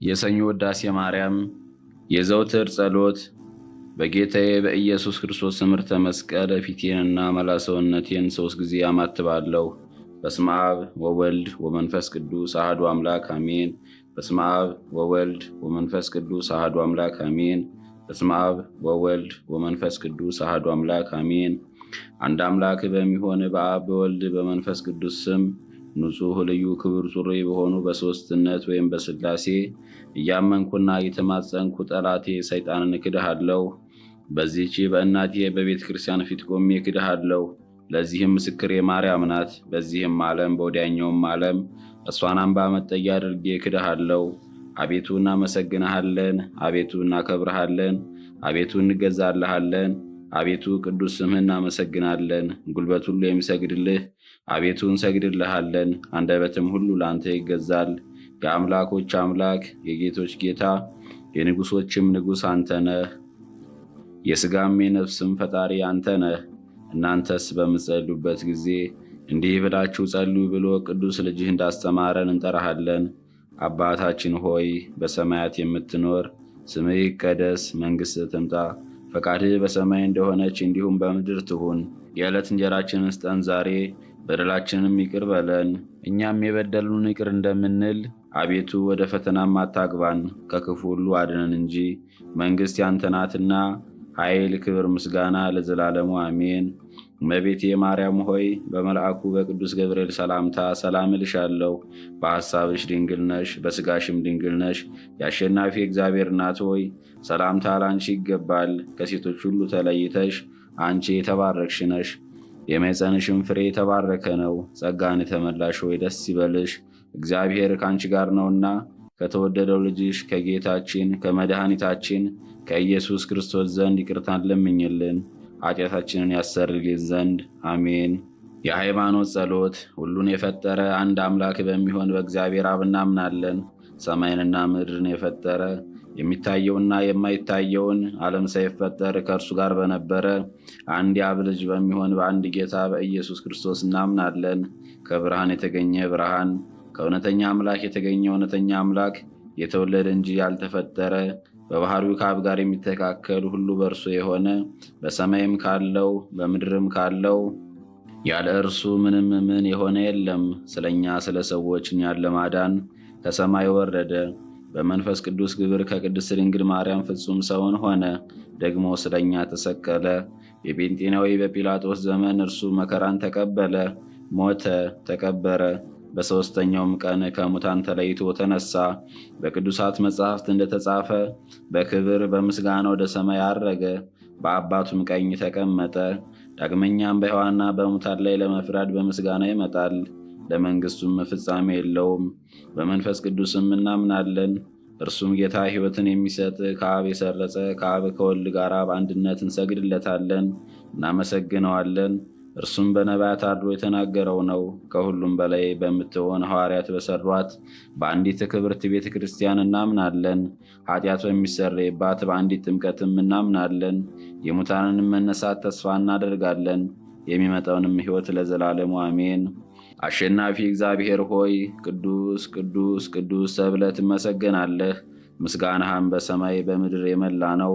የሰኞ ውዳሴ ማርያም የዘውትር ጸሎት። በጌታዬ በኢየሱስ ክርስቶስ ትምህርተ መስቀል ፊቴንና መላ ሰውነቴን 3 ጊዜ አማትባለሁ። በስመ አብ ወወልድ ወመንፈስ ቅዱስ አሐዱ አምላክ አሜን። በስመ አብ ወወልድ ወመንፈስ ቅዱስ አሐዱ አምላክ አሜን። በስመ አብ ወወልድ ወመንፈስ ቅዱስ አሐዱ አምላክ አሜን። አንድ አምላክ በሚሆን በአብ በወልድ በመንፈስ ቅዱስ ስም ንጹሕ ልዩ ክብር ጽሩይ በሆኑ በሦስትነት ወይም በሥላሴ እያመንኩና እየተማጸንኩ ጠላቴ ሰይጣንን እክድሃለሁ። በዚህች በእናቴ በቤተ ክርስቲያን ፊት ቆሜ እክድሃለሁ። ለዚህም ምስክሬ ማርያም ናት። በዚህም ዓለም በወዲያኛውም ዓለም እሷን አምባ መጠጊያ አድርጌ እክድሃለሁ። አቤቱ እናመሰግንሃለን፣ አቤቱ እናከብርሃለን፣ አቤቱ እንገዛልሃለን። አቤቱ ቅዱስ ስምህን እናመሰግናለን። ጉልበት ሁሉ የሚሰግድልህ አቤቱ እንሰግድልሃለን። አንደበትም ሁሉ ለአንተ ይገዛል። የአምላኮች አምላክ የጌቶች ጌታ የንጉሶችም ንጉሥ አንተ ነህ። የሥጋም የነፍስም ፈጣሪ አንተ ነህ። እናንተስ በምትጸልዩበት ጊዜ እንዲህ ብላችሁ ጸልዩ ብሎ ቅዱስ ልጅህ እንዳስተማረን እንጠራሃለን። አባታችን ሆይ በሰማያት የምትኖር፣ ስምህ ይቀደስ፣ መንግሥትህ ትምጣ፣ ፈቃድህ በሰማይ እንደሆነች እንዲሁም በምድር ትሁን። የዕለት እንጀራችንን ስጠን ዛሬ፣ በደላችንንም ይቅር በለን እኛም የበደሉን ይቅር እንደምንል። አቤቱ ወደ ፈተናም አታግባን፣ ከክፉ ሁሉ አድነን እንጂ መንግሥት ያንተ ናትና፣ ኃይል፣ ክብር፣ ምስጋና ለዘላለሙ አሜን። እመቤቴ ማርያም ሆይ በመልአኩ በቅዱስ ገብርኤል ሰላምታ ሰላም እልሻለሁ። በሐሳብሽ ድንግል ነሽ፣ በሥጋሽም ድንግል ነሽ። የአሸናፊ እግዚአብሔር እናት ሆይ ሰላምታ ላንቺ ይገባል። ከሴቶች ሁሉ ተለይተሽ አንቺ የተባረክሽ ነሽ፣ የማኅፀንሽም ፍሬ የተባረከ ነው። ጸጋን የተመላሽ ሆይ ደስ ይበልሽ፣ እግዚአብሔር ከአንቺ ጋር ነውና ከተወደደው ልጅሽ ከጌታችን ከመድኃኒታችን ከኢየሱስ ክርስቶስ ዘንድ ይቅርታን ለምኝልን ኃጢአታችንን ያሰርልን ዘንድ አሜን። የሃይማኖት ጸሎት። ሁሉን የፈጠረ አንድ አምላክ በሚሆን በእግዚአብሔር አብ እናምናለን። ሰማይንና ምድርን የፈጠረ የሚታየውና የማይታየውን ዓለም ሳይፈጠር ከእርሱ ጋር በነበረ አንድ የአብ ልጅ በሚሆን በአንድ ጌታ በኢየሱስ ክርስቶስ እናምናለን። ከብርሃን የተገኘ ብርሃን፣ ከእውነተኛ አምላክ የተገኘ እውነተኛ አምላክ፣ የተወለደ እንጂ ያልተፈጠረ፣ በባህሪው ከአብ ጋር የሚተካከል፣ ሁሉ በእርሱ የሆነ፣ በሰማይም ካለው በምድርም ካለው ያለ እርሱ ምንም ምን የሆነ የለም። ስለኛ ስለ ሰዎች እኛን ለማዳን ከሰማይ ወረደ። በመንፈስ ቅዱስ ግብር ከቅድስት ድንግል ማርያም ፍጹም ሰውን ሆነ። ደግሞ ስለኛ ተሰቀለ። የጴንጤናዊ በጲላጦስ ዘመን እርሱ መከራን ተቀበለ፣ ሞተ፣ ተቀበረ። በሦስተኛውም ቀን ከሙታን ተለይቶ ተነሳ። በቅዱሳት መጻሕፍት እንደተጻፈ በክብር በምስጋና ወደ ሰማይ አረገ፣ በአባቱም ቀኝ ተቀመጠ። ዳግመኛም በሕያዋንና በሙታን ላይ ለመፍረድ በምስጋና ይመጣል። ለመንግሥቱም ፍጻሜ የለውም። በመንፈስ ቅዱስም እናምናለን። እርሱም ጌታ ሕይወትን የሚሰጥ ከአብ የሰረጸ ከአብ ከወልድ ጋር በአንድነት እንሰግድለታለን፣ እናመሰግነዋለን። እርሱም በነቢያት አድሮ የተናገረው ነው። ከሁሉም በላይ በምትሆን ሐዋርያት በሰሯት በአንዲት ክብርት ቤተ ክርስቲያን እናምናለን። ኃጢአት በሚሰረይባት በአንዲት ጥምቀትም እናምናለን። የሙታንንም መነሳት ተስፋ እናደርጋለን። የሚመጣውንም ሕይወት ለዘላለሙ አሜን። አሸናፊ እግዚአብሔር ሆይ ቅዱስ ቅዱስ ቅዱስ ተብለህ ትመሰገናለህ። ምስጋናህም በሰማይ በምድር የመላ ነው።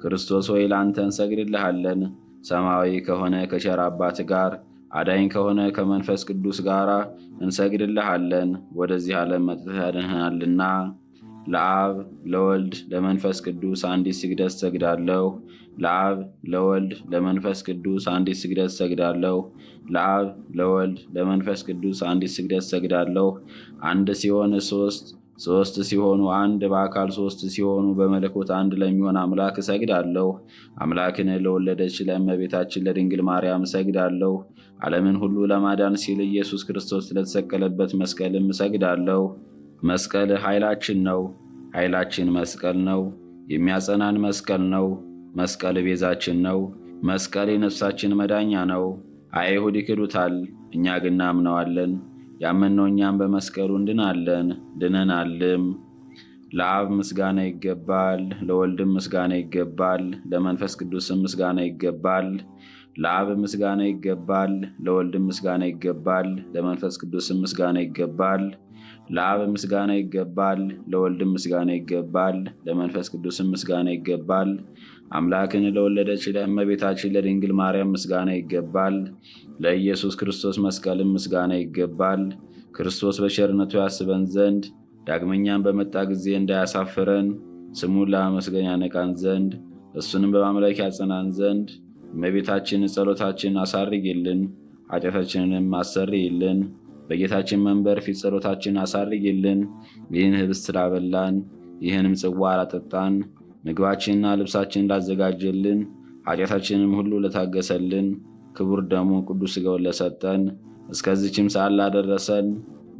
ክርስቶስ ሆይ ለአንተ እንሰግድልሃለን። ሰማያዊ ከሆነ ከቸር አባት ጋር አዳኝ ከሆነ ከመንፈስ ቅዱስ ጋር እንሰግድልሃለን። ወደዚህ ዓለም መጥተህ ያድንህናልና። ለአብ ለወልድ ለመንፈስ ቅዱስ አንዲት ስግደት ሰግዳለሁ። ለአብ ለወልድ ለመንፈስ ቅዱስ አንዲት ስግደት ሰግዳለሁ። ለአብ ለወልድ ለመንፈስ ቅዱስ አንዲት ስግደት ሰግዳለሁ። አንድ ሲሆን ሶስት፣ ሶስት ሲሆኑ አንድ፣ በአካል ሶስት ሲሆኑ በመለኮት አንድ ለሚሆን አምላክ እሰግዳለሁ። አምላክን ለወለደች ለእመቤታችን ለድንግል ማርያም እሰግዳለሁ። ዓለምን ሁሉ ለማዳን ሲል ኢየሱስ ክርስቶስ ለተሰቀለበት መስቀልም እሰግዳለሁ። መስቀል ኃይላችን ነው። ኃይላችን መስቀል ነው። የሚያጸናን መስቀል ነው። መስቀል ቤዛችን ነው። መስቀል የነፍሳችን መዳኛ ነው። አይሁድ ይክዱታል፣ እኛ ግን እናምነዋለን። ያመንነው እኛም በመስቀሉ እንድናለን፣ ድነናልም። ለአብ ምስጋና ይገባል፣ ለወልድም ምስጋና ይገባል፣ ለመንፈስ ቅዱስም ምስጋና ይገባል። ለአብ ምስጋና ይገባል፣ ለወልድም ምስጋና ይገባል፣ ለመንፈስ ቅዱስም ምስጋና ይገባል። ለአብ ምስጋና ይገባል፣ ለወልድም ምስጋና ይገባል፣ ለመንፈስ ቅዱስም ምስጋና ይገባል። አምላክን ለወለደች ለእመቤታችን ለድንግል ማርያም ምስጋና ይገባል። ለኢየሱስ ክርስቶስ መስቀልም ምስጋና ይገባል። ክርስቶስ በቸርነቱ ያስበን ዘንድ ዳግመኛም በመጣ ጊዜ እንዳያሳፍረን ስሙን ለማመስገን ያነቃን ዘንድ እሱንም በማምለክ ያጸናን ዘንድ እመቤታችን ጸሎታችንን አሳርጊልን፣ ኃጢአታችንንም አሰርይልን። በጌታችን መንበር ፊት ጸሎታችንን አሳርጊልን። ይህን ህብስት ስላበላን ይህንም ጽዋ አላጠጣን፣ ምግባችንና ልብሳችንን ላዘጋጀልን፣ ኃጢአታችንንም ሁሉ ለታገሰልን፣ ክቡር ደሙ ቅዱስ ሥጋውን ለሰጠን፣ እስከዚችም ሰዓት ላደረሰን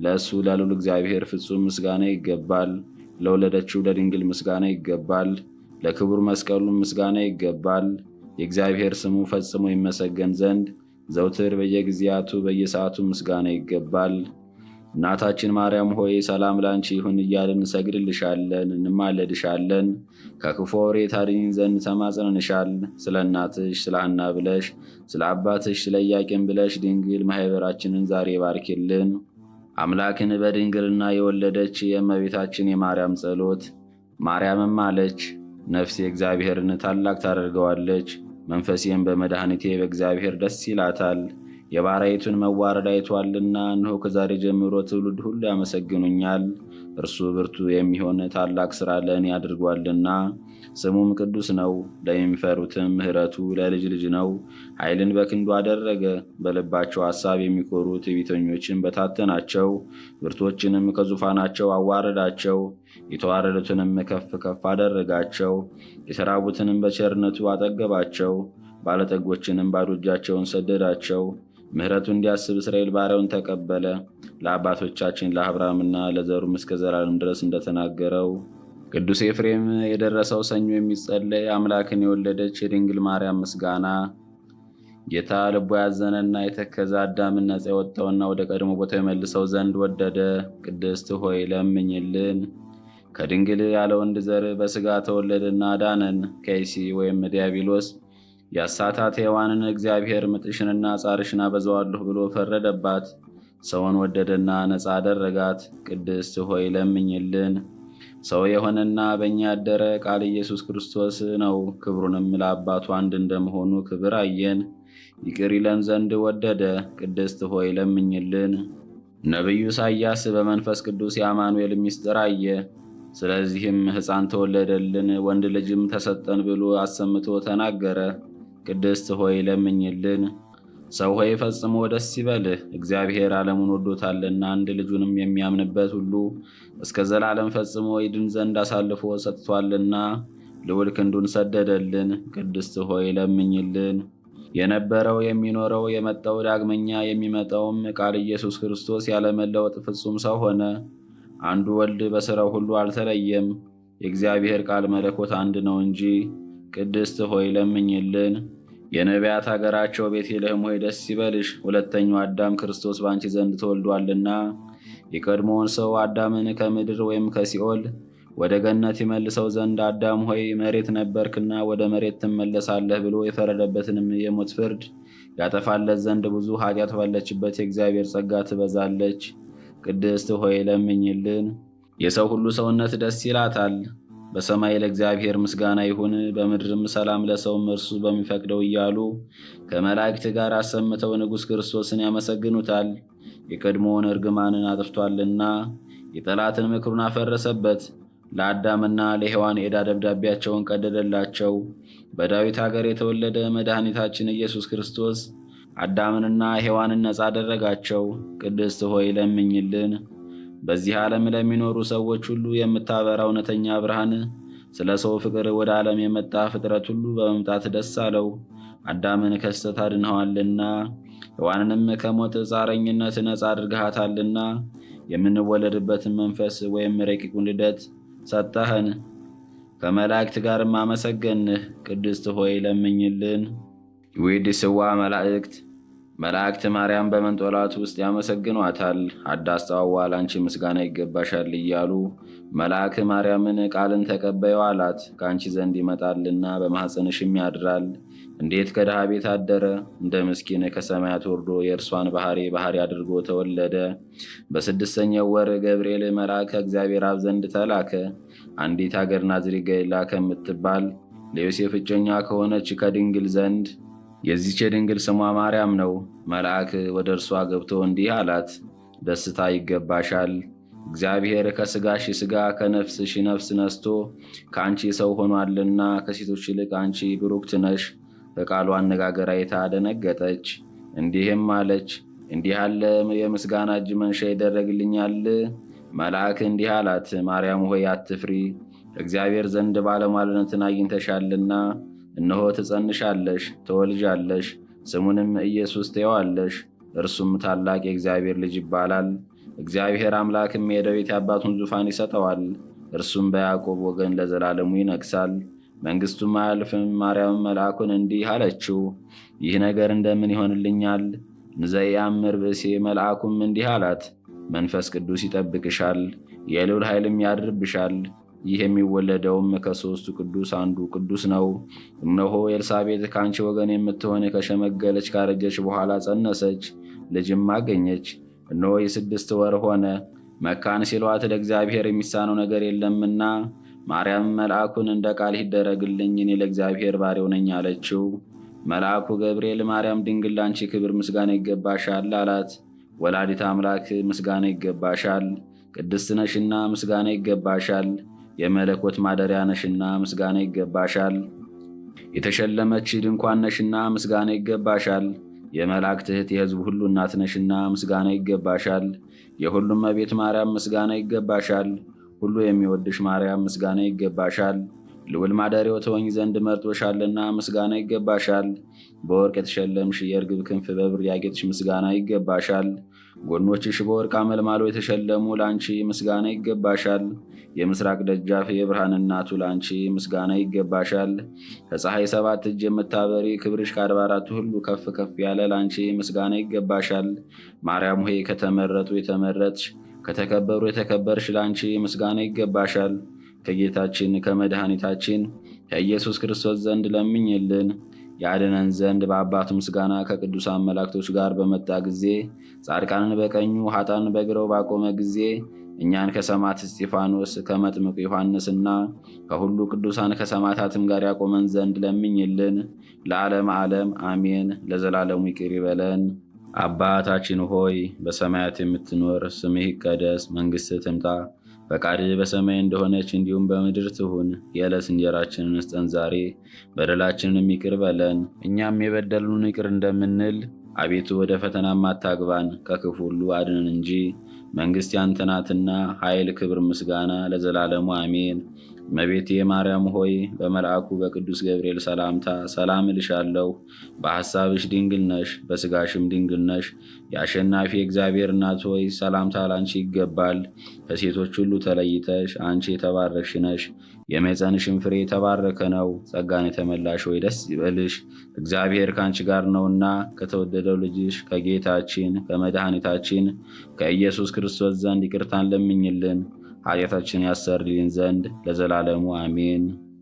ለእሱ ለልዑል እግዚአብሔር ፍጹም ምስጋና ይገባል። ለወለደችው ለድንግል ምስጋና ይገባል። ለክቡር መስቀሉም ምስጋና ይገባል። የእግዚአብሔር ስሙ ፈጽሞ ይመሰገን ዘንድ ዘውትር በየጊዜያቱ በየሰዓቱ ምስጋና ይገባል። እናታችን ማርያም ሆይ ሰላም ላንቺ ይሁን እያልን እንሰግድልሻለን፣ እንማለድሻለን። ከክፉ ወሬ ታድኝን ዘንድ ተማጽነንሻል። ስለ እናትሽ ስለ ሐና ብለሽ ስለ አባትሽ ስለ ኢያቄም ብለሽ ድንግል ማኅበራችንን ዛሬ ባርኪልን። አምላክን በድንግልና የወለደች የእመቤታችን የማርያም ጸሎት። ማርያምም አለች፣ ነፍሴ እግዚአብሔርን ታላቅ ታደርገዋለች፣ መንፈሴም በመድኃኒቴ በእግዚአብሔር ደስ ይላታል። የባሪያይቱን መዋረድ አይቷልና፣ እነሆ ከዛሬ ጀምሮ ትውልድ ሁሉ ያመሰግኑኛል። እርሱ ብርቱ የሚሆን ታላቅ ሥራ ለእኔ አድርጓልና፣ ስሙም ቅዱስ ነው። ለሚፈሩትም ምሕረቱ ለልጅ ልጅ ነው። ኃይልን በክንዱ አደረገ። በልባቸው ሐሳብ የሚኮሩ ትዕቢተኞችን በታተናቸው፣ ብርቶችንም ከዙፋናቸው አዋረዳቸው። የተዋረዱትንም ከፍ ከፍ አደረጋቸው። የተራቡትንም በቸርነቱ አጠገባቸው። ባለጠጎችንም ባዶ እጃቸውን ሰደዳቸው። ምሕረቱ እንዲያስብ እስራኤል ባሪያውን ተቀበለ። ለአባቶቻችን ለአብርሃምና ለዘሩም እስከ ዘላለም ድረስ እንደተናገረው። ቅዱስ ኤፍሬም የደረሰው ሰኞ የሚጸለይ አምላክን የወለደች የድንግል ማርያም ምስጋና። ጌታ ልቦ ያዘነና የተከዘ አዳምን ነፃ የወጣውና ወደ ቀድሞ ቦታው የመልሰው ዘንድ ወደደ። ቅድስት ሆይ ለምኝልን። ከድንግል ያለ ወንድ ዘር በስጋ ተወለደና አዳነን። ከይሲ ወይም ዲያብሎስ ያሳታት ሔዋንን እግዚአብሔር ምጥሽንና ጻርሽን አበዛዋለሁ ብሎ ፈረደባት። ሰውን ወደደና ነፃ አደረጋት። ቅድስት ሆይ ለምኝልን። ሰው የሆነና በእኛ ያደረ ቃል ኢየሱስ ክርስቶስ ነው። ክብሩንም ለአባቱ አንድ እንደመሆኑ ክብር አየን። ይቅር ይለን ዘንድ ወደደ። ቅድስት ሆይ ለምኝልን። ነቢዩ ኢሳይያስ በመንፈስ ቅዱስ የአማኑኤል ምስጢር አየ። ስለዚህም ሕፃን ተወለደልን፣ ወንድ ልጅም ተሰጠን ብሎ አሰምቶ ተናገረ። ቅድስት ሆይ ለምኝልን። ሰው ሆይ ፈጽሞ ደስ ይበልህ፣ እግዚአብሔር ዓለሙን ወዶታልና አንድ ልጁንም የሚያምንበት ሁሉ እስከ ዘላለም ፈጽሞ ይድን ዘንድ አሳልፎ ሰጥቷልና ልዑል ክንዱን ሰደደልን። ቅድስት ሆይ ለምኝልን። የነበረው የሚኖረው የመጣው ዳግመኛ የሚመጣውም ቃል ኢየሱስ ክርስቶስ ያለመለወጥ ፍጹም ሰው ሆነ። አንዱ ወልድ በሥራው ሁሉ አልተለየም። የእግዚአብሔር ቃል መለኮት አንድ ነው እንጂ። ቅድስት ሆይ ለምኝልን። የነቢያት አገራቸው ቤተልሔም ሆይ ደስ ይበልሽ፣ ሁለተኛው አዳም ክርስቶስ በአንቺ ዘንድ ተወልዷልና። የቀድሞውን ሰው አዳምን ከምድር ወይም ከሲኦል ወደ ገነት ይመልሰው ዘንድ አዳም ሆይ መሬት ነበርክና ወደ መሬት ትመለሳለህ ብሎ የፈረደበትንም የሞት ፍርድ ያጠፋለት ዘንድ ብዙ ኃጢአት ባለችበት የእግዚአብሔር ጸጋ ትበዛለች። ቅድስት ሆይ ለምኝልን። የሰው ሁሉ ሰውነት ደስ ይላታል። በሰማይ ለእግዚአብሔር ምስጋና ይሁን፣ በምድርም ሰላም ለሰውም እርሱ በሚፈቅደው እያሉ ከመላእክት ጋር አሰምተው ንጉሥ ክርስቶስን ያመሰግኑታል። የቀድሞውን እርግማንን አጥፍቷልና የጠላትን ምክሩን አፈረሰበት። ለአዳምና ለሔዋን ዕዳ ደብዳቤያቸውን ቀደደላቸው። በዳዊት ሀገር የተወለደ መድኃኒታችን ኢየሱስ ክርስቶስ አዳምንና ሔዋንን ነፃ አደረጋቸው። ቅድስት ሆይ ለምኝልን። በዚህ ዓለም ለሚኖሩ ሰዎች ሁሉ የምታበራ እውነተኛ ብርሃን፣ ስለ ሰው ፍቅር ወደ ዓለም የመጣ ፍጥረት ሁሉ በመምጣት ደስ አለው። አዳምን ከስተት አድንኸዋልና ሔዋንንም ከሞት ጻረኝነት ነፃ አድርገሃታልና የምንወለድበትን መንፈስ ወይም ረቂቁን ልደት ሰጠኸን። ከመላእክት ጋርም አመሰገንህ። ቅድስት ሆይ ለምኝልን። ይዌድስዋ መላእክት። መላእክት ማርያም በመንጦላት ውስጥ ያመሰግኗታል። አዳስ ጸዋዋ ላንቺ ምስጋና ይገባሻል እያሉ መልአክ ማርያምን ቃልን ተቀበዩ አላት። ከአንቺ ዘንድ ይመጣልና በማኅፀንሽም ያድራል። እንዴት ከድሃ ቤት አደረ? እንደ ምስኪን ከሰማያት ወርዶ የእርሷን ባህሪ ባህሪ አድርጎ ተወለደ። በስድስተኛው ወር ገብርኤል መልአክ ከእግዚአብሔር አብ ዘንድ ተላከ። አንዲት አገር ናዝሬት ገሊላ ከምትባል ለዮሴፍ እጮኛ ከሆነች ከድንግል ዘንድ። የዚች የድንግል ስሟ ማርያም ነው። መልአክ ወደ እርሷ ገብቶ እንዲህ አላት፣ ደስታ ይገባሻል። እግዚአብሔር ከሥጋሽ ሥጋ ከነፍስሽ ነፍስ ነስቶ ከአንቺ ሰው ሆኗልና ከሴቶች ይልቅ አንቺ ብሩክት ነሽ። በቃሉ አነጋገር አይታ ደነገጠች፣ እንዲህም አለች፣ እንዲህ ያለ የምስጋና እጅ መንሻ ይደረግልኛል? መልአክ እንዲህ አላት፣ ማርያም ሆይ አትፍሪ፣ ከእግዚአብሔር ዘንድ ባለሟልነትን አግኝተሻልና። እነሆ ትጸንሻለሽ፣ ትወልጃለሽ፣ ስሙንም ኢየሱስ ትየዋለሽ። እርሱም ታላቅ የእግዚአብሔር ልጅ ይባላል። እግዚአብሔር አምላክም የዳዊት የአባቱን ዙፋን ይሰጠዋል። እርሱም በያዕቆብ ወገን ለዘላለሙ ይነግሣል፣ መንግሥቱም አያልፍም። ማርያም መልአኩን እንዲህ አለችው፣ ይህ ነገር እንደምን ይሆንልኛል? ንዘያምር ብእሴ። መልአኩም እንዲህ አላት፣ መንፈስ ቅዱስ ይጠብቅሻል፣ የልዑል ኃይልም ያድርብሻል። ይህ የሚወለደውም ከሦስቱ ቅዱስ አንዱ ቅዱስ ነው። እነሆ ኤልሳቤጥ ከአንቺ ወገን የምትሆን ከሸመገለች ካረጀች በኋላ ጸነሰች፣ ልጅም አገኘች። እነሆ የ6 ወር ሆነ። መካን ሲሏት ለእግዚአብሔር የሚሳነው ነገር የለምና። ማርያም መልአኩን እንደ ቃል ይደረግልኝ፣ እኔ ለእግዚአብሔር ባሪያው ነኝ አለችው። መልአኩ ገብርኤል ማርያም ድንግል ላንቺ ክብር ምስጋና ይገባሻል አላት። ወላዲት አምላክ ምስጋና ይገባሻል፣ ቅድስት ነሽና ምስጋና ይገባሻል፣ የመለኮት ማደሪያ ነሽና ምስጋና ይገባሻል። የተሸለመች ድንኳን ነሽና ምስጋና ይገባሻል። የመላእክት እህት የሕዝብ ሁሉ እናት ነሽና ምስጋና ይገባሻል። የሁሉም እመቤት ማርያም ምስጋና ይገባሻል። ሁሉ የሚወድሽ ማርያም ምስጋና ይገባሻል። ልዑል ማደሪያው ትሆኚ ዘንድ መርጦሻልና ምስጋና ይገባሻል። በወርቅ የተሸለምሽ የእርግብ ክንፍ በብር ያጌጥሽ ምስጋና ይገባሻል። ጎኖችሽ በወርቅ አመልማሎ የተሸለሙ ለአንቺ ምስጋና ይገባሻል። የምስራቅ ደጃፍ የብርሃን እናቱ ለአንቺ ምስጋና ይገባሻል። ከፀሐይ ሰባት እጅ የምታበሪ ክብርሽ ከአድባራቱ ሁሉ ከፍ ከፍ ያለ ለአንቺ ምስጋና ይገባሻል። ማርያም ሆይ ከተመረጡ የተመረጥሽ ከተከበሩ የተከበርሽ ለአንቺ ምስጋና ይገባሻል። ከጌታችን ከመድኃኒታችን ከኢየሱስ ክርስቶስ ዘንድ ለምኝልን ያድነን ዘንድ በአባቱ ምስጋና ከቅዱሳን መላእክቶች ጋር በመጣ ጊዜ ጻድቃንን በቀኙ ኃጥአንን በግራው ባቆመ ጊዜ እኛን ከሰማዕት እስጢፋኖስ ከመጥምቁ ዮሐንስና ከሁሉ ቅዱሳን ከሰማዕታትም ጋር ያቆመን ዘንድ ለምኝልን። ለዓለም ዓለም አሜን። ለዘላለሙ ይቅር ይበለን። አባታችን ሆይ በሰማያት የምትኖር፣ ስምህ ይቀደስ፣ መንግሥትህ ትምጣ፣ ፈቃድህ በሰማይ እንደሆነች እንዲሁም በምድር ትሁን። የዕለት እንጀራችንን ስጠን ዛሬ፣ በደላችንን ይቅር በለን እኛም የበደሉንን ይቅር እንደምንል። አቤቱ ወደ ፈተናም አታግባን፣ ከክፉ ሁሉ አድነን እንጂ መንግሥት ያንተ ናትና፣ ኃይል፣ ክብር፣ ምስጋና ለዘላለሙ አሜን። እመቤቴ ማርያም ሆይ በመልአኩ በቅዱስ ገብርኤል ሰላምታ ሰላም እልሻለሁ። በሐሳብሽ ድንግል ነሽ፣ በሥጋሽም ድንግል ነሽ። የአሸናፊ እግዚአብሔር እናት ሆይ ሰላምታ ላንቺ ይገባል። ከሴቶች ሁሉ ተለይተሽ አንቺ የተባረክሽ ነሽ፣ የማኅፀንሽም ፍሬ የተባረከ ነው። ጸጋን የተመላሽ ሆይ ደስ ይበልሽ፣ እግዚአብሔር ከአንቺ ጋር ነውና ከተወደደው ልጅሽ ከጌታችን ከመድኃኒታችን ከኢየሱስ ክርስቶስ ዘንድ ይቅርታን ለምኝልን ኃጢአታችን ያሰርልን ዘንድ ለዘላለሙ አሜን።